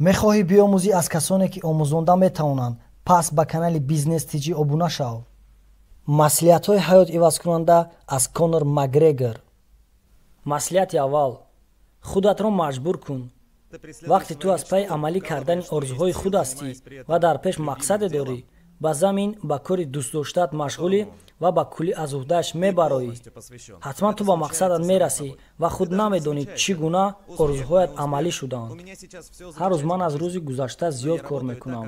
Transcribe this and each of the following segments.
Мехоҳӣ биомӯзӣ аз касоне, ки омӯзонда метавонанд, пас ба канали Бизнес ТЖ обуна шав. Маслиҳатҳои ҳаёт ивазкунанда аз Конор Макгрегор. Маслиҳати аввал: худатро маҷбур кун. Вақте ту аз пайи амалӣ кардани орзуҳои худ ҳастӣ ва дар пеш мақсаде дорӣ, ба замин ба кори дӯстдоштаат машғулӣ ва ба куллӣ аз уҳдааш мебароӣ, ҳатман ту ба мақсадат мерасӣ ва худ намедонӣ, чӣ гуна орзуҳоят амалӣ шуданд. Ҳар рӯз ман аз рӯзи гузашта зиёд кор мекунам,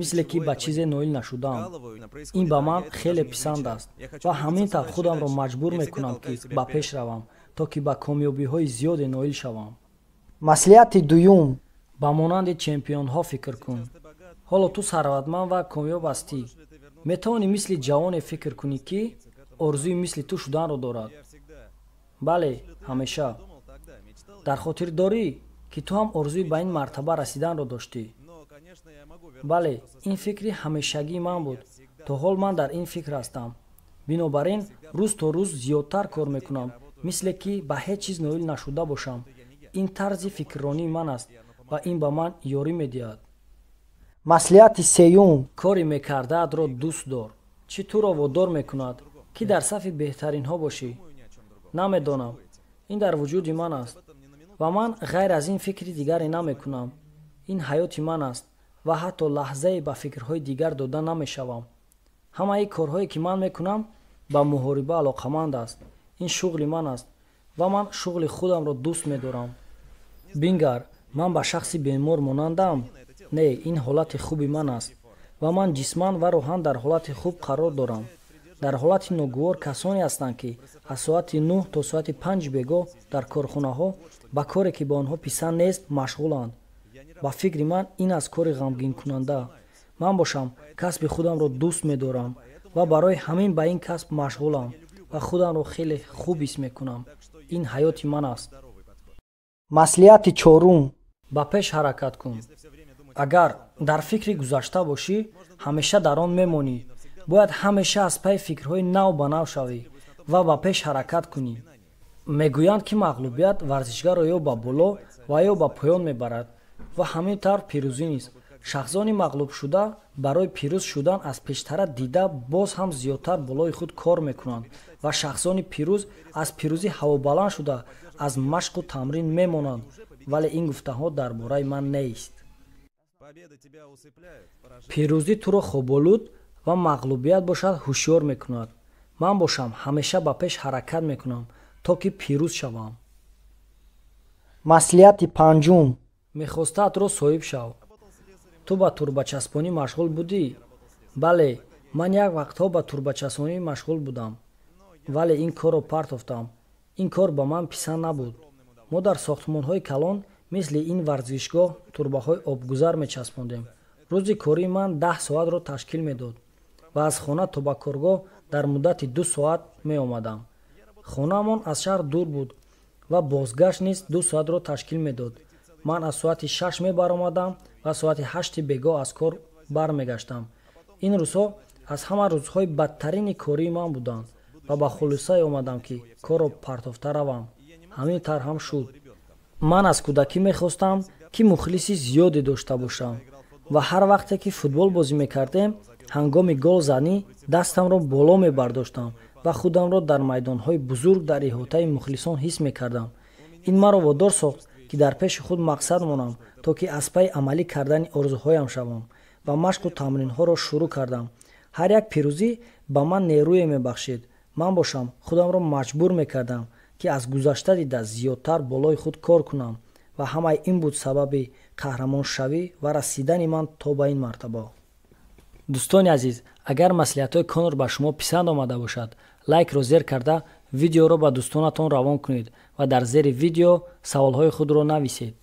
мисле ки ба чизе ноил нашудаам. Ин ба ман хеле писанд аст ва ҳамин тавр худамро маҷбур мекунам, ки ба пеш равам, то ки ба комёбиҳои зиёде ноил шавам. Маслиҳати дуюм: ба монанди чемпионҳо фикр кун. Ҳоло ту сарватманд ва комёб ҳастӣ. Метавонӣ мисли ҷавоне фикр кунӣ, ки орзуи мисли ту шуданро дорад? Бале, ҳамеша. Дар хотир дорӣ, ки ту ҳам орзуи ба ин мартаба расиданро доштӣ? Бале, ин фикри ҳамешагии ман буд. То ҳол ман дар ин фикр ҳастам. Бинобар ин рӯз то рӯз зиёдтар кор мекунам, мисле ки ба ҳеҷ чиз ноил нашуда бошам. Ин тарзи фикрронии ман аст ва ин ба ман ёрӣ медиҳад. Маслиҳати сеюм: кори мекардаатро дӯст дор. Чӣ туро водор мекунад, ки дар сафи беҳтаринҳо бошӣ? Намедонам, ин дар вуҷуди ман аст ва ман ғайр аз ин фикри дигаре намекунам. Ин ҳаёти ман аст ва ҳатто лаҳзае ба фикрҳои дигар дода намешавам. Ҳамаи корҳое, ки ман мекунам, ба муҳориба алоқаманд аст. Ин шуғли ман аст ва ман шуғли худамро дӯст медорам. Бингар, ман ба шахси бемор монандам? Не, ин ҳолати хуби ман аст ва ман ҷисман ва рӯҳан дар ҳолати хуб қарор дорам. Дар ҳолати ногувор касоне ҳастанд, ки аз соати 9 то соати 5 бегоҳ дар корхонаҳо ба коре, ки ба онҳо писанд нест, машғуланд. Ба фикри ман, ин аз кори ғамгинкунанда. Ман бошам, касби худамро дӯст медорам ва барои ҳамин ба ин касб машғулам ва худамро хеле хуб ҳис мекунам. Ин ҳаёти ман аст. Маслиҳати чорум: ба пеш ҳаракат кун. Агар дар фикри гузашта бошӣ, ҳамеша дар он мемонӣ. Бояд ҳамеша аз пайи фикрҳои нав ба нав шавӣ ва ба пеш ҳаракат кунӣ. Мегӯянд, ки мағлубият варзишгарро ё ба боло ва ё ба поён мебарад ва ҳамин тавр пирӯзӣ низ. Шахсони мағлубшуда барои пирӯз шудан аз пештара дида боз ҳам зиёдтар болои худ кор мекунанд ва шахсони пирӯз аз пирӯзӣ ҳавобаланд шуда, аз машқу тамрин мемонанд. Вале ин гуфтаҳо дар бораи ман нест. Пирӯзӣ туро хоболуд ва мағлубият бошад, ҳушёр мекунад. Ман бошам, ҳамеша ба пеш ҳаракат мекунам, то ки пирӯз шавам. Маслиҳати панҷум: мехостаатро соҳиб шав. Ту ба турбачаспонӣ машғул будӣ? Бале, ман як вақтҳо ба турбачаспонӣ машғул будам, вале ин корро партофтам. Ин кор ба ман писанд набуд. Мо дар сохтмонҳои калон, мисли ин варзишгоҳ, турбаҳои обгузар мечаспондем. Рӯзи кории ман 10 соатро ташкил медод ва аз хона то ба коргоҳ дар муддати 2 соат меомадам. Хонаамон аз шаҳр дур буд ва бозгашт низ 2 соатро ташкил медод. Ман аз соати 6 мебаромадам ва соати 8 бегоҳ аз кор бармегаштам. Ин рӯзҳо аз ҳама рӯзҳои бадтарини кории ман буданд ва ба хулосае омадам, ки корро партофта равам. Ҳамин тавр ҳам шуд. Ман аз кӯдакӣ мехостам, ки мухлиси зиёде дошта бошам ва ҳар вақте ки футбол бозӣ мекардем, ҳангоми гол занӣ дастамро боло мебардоштам ва худамро дар майдонҳои бузург дар иҳотаи мухлисон ҳис мекардам. Ин маро водор сохт, ки дар пеши худ мақсад монам, то ки аз пайи амалӣ кардани орзуҳоям шавам ва машқу тамринҳоро шурӯъ кардам. Ҳар як пирӯзӣ ба ман нерӯе мебахшид. Ман бошам, худамро маҷбур мекардам, ки аз гузашта дида зиёдтар болои худ кор кунам ва ҳамаи ин буд сабаби қаҳрамоншавӣ ва расидани ман то ба ин мартаба. Дӯстони азиз, агар маслиҳатҳои Конор ба шумо писанд омада бошад, лайкро зер карда, видеоро ба дӯстонатон равон кунед ва дар зери видео саволҳои худро нависед.